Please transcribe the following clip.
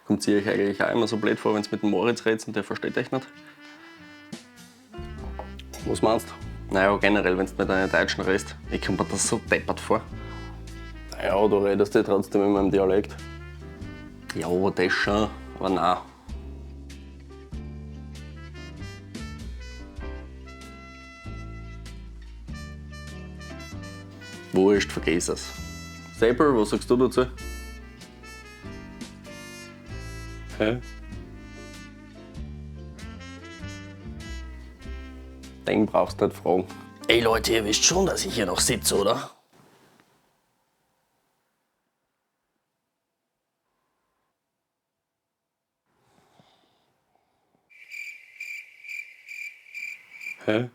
Kommt sie euch eigentlich auch immer so blöd vor, wenn's mit dem Moritz redet und der versteht euch nicht? Was meinst du? Naja, generell, wenn's mit einer Deutschen redest, ich komm mir das so deppert vor. Naja, du redest ja trotzdem immer im Dialekt. Ja, das schon, aber nein. Wurscht, vergiss es. Seppel, was sagst du dazu? Hä? Den brauchst du nicht fragen. Ey Leute, ihr wisst schon, dass ich hier noch sitze, oder? Hä?